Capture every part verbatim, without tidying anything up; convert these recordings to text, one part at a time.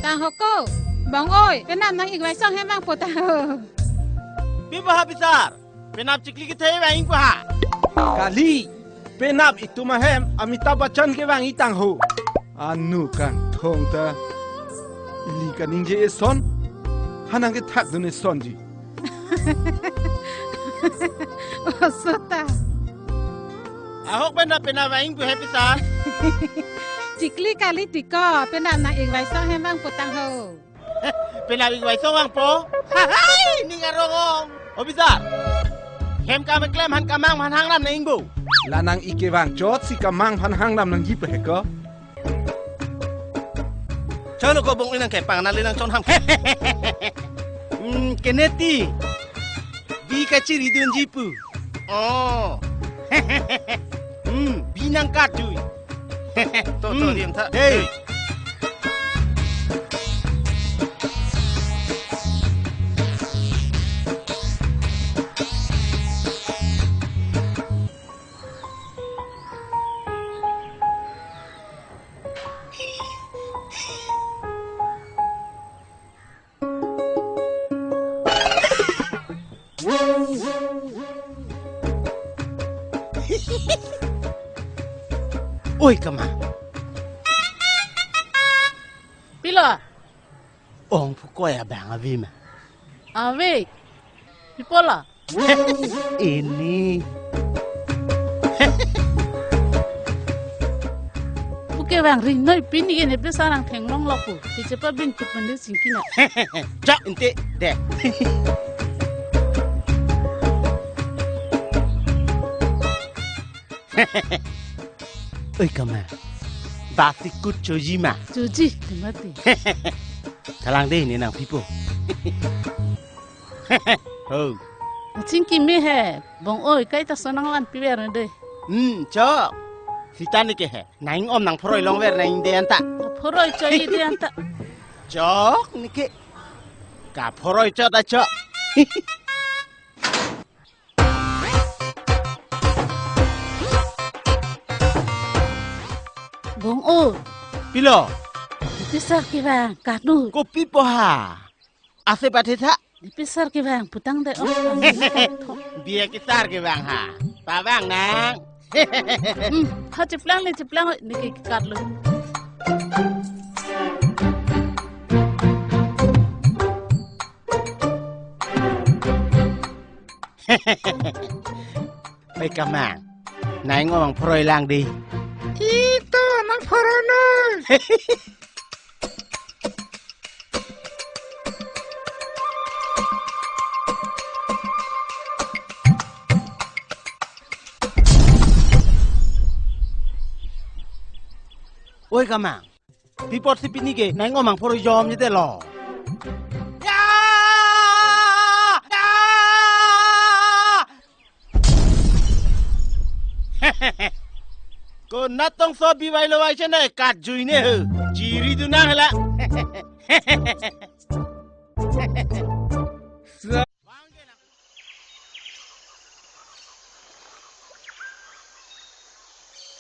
Tang ho ko. Bong oi, penap nang-ik vaisong hem vangpo tang ho. Pi pa ha pisar. Penap chikli kethe vang-ikpo ha. Kali. Penap itum ahem Amitabh Bachchan kevang-ik tang ho. Anu kangthong ta. Ili kaningje eson. Ha nangkethakdun esonji. Oso ta. Ahok penap, penap vang-ikpo he pisar. Chikli kali tiko, penap nang-ik vaisong hem vangpo tang ho. Penap ik vaisong vangpo. Hahai, ning arong ong. O pisar. Hem kam keklem aphan kamang aphan hangram nang-ikpo. La nang-ik kevang chotsi kamang aphan hangram nangji pe he ko. Chalo ko bong inang kepang nali nang chon ham. Hmm, keneti. Bi kachiridunji pu. Oh. Hmm, bi nangkatjui. To, to, Hmm. Diang tha. Hey. Oi, kama. Pilo? Ong phu koi abang ave ma? Ave. Pi pulo? Ini. Pu kevang ri noi, pini ke ne pe sarang thenglonglo pu. Ti chepa bin kup mandi singkina. Chak inte de. Oi, kama. Basi kut choji ma. Choji, mati. Thalang de ne nangpipo. Ho. Chingki me he, bong oi, kaita sonang lan piver de. Hmm, chok. Sita neke he. Nang-ing om nangphoroi longver nang-ing de anta. Phoroi choi de anta. Chok neke. Kaphoroi chot ta chok. Bong o. Pilo. Nepisar kevang kanu. Kopi po ha. Ase pathe tha. Nepisar kevang putang de o. Biya kesar kevang ha. Pavang nang. Hmm, ha chiplang le chiplang ne ke katlo. Oi kamang. Nang-ing om nangphoroi lang di. Ito nangphoroi noi. Oi kamang. Pi apotsi pini ke nang-ing om nangphoroi jom jete lo. Ya! Ya! Konat tongso bi vai lo vai chene katjui ne he. Chiridun nang hela.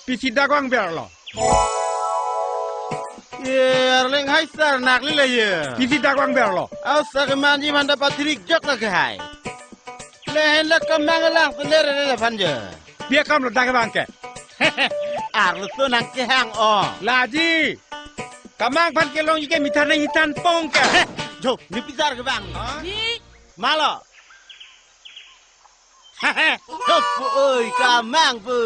Pisi dak vangverlo. Ye, arleng hai sar nakli le ye. Pisi dak vangverlo. Au sa kemanji manda patrik jok lake hai. Lehen la kamang lang peler le phan je. Biya kam lo dak vang ke. Arlo so nangkehang o. Laji. Kamang aphan kelongji ke mithan nang hithan pong ke. Jo, nepisar kevang. Ha? Ni. Malo. Hehe, hepu oi, kamang pu.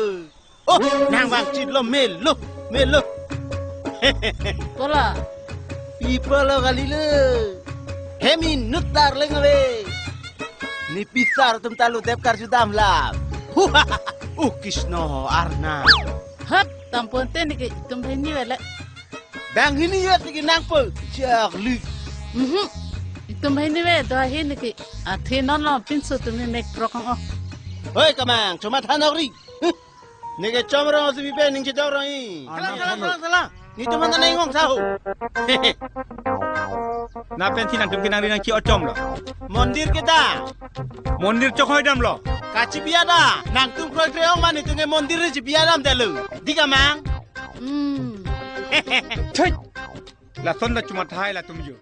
Oh, nang vangchit lo melo, melo. Pulo. Pi pulo kali le. Hem inut ta arleng ave. Nepisar atum ta lutep karju damlap. Huhaha. Uh, Krishna Arnam. Hap, tampon te neke itum banghini vele. Banghini ya tiki nangpo. Chakli. Mhm. Itum banghini ve do ahin neke. Athe non lo pinso atum ne mek prok ang o. Hoi kamang, choma thanok ri. Huh. Neke chomrong si bipe ning chedorong i. Salang, salang, salang, salang. Netum anta nang-ing ong sa ho. Na pensi nangtum kenang ri nangchi-ot chomlo. Mondir ke ta. Mondir chok hoi damlo. Kachibiya ta. Nangtum kroi kroi ong ma netum ke mondir chibiya dam telo. Di kamang. Hmm. Thut. Lason ta chomathai latum jo.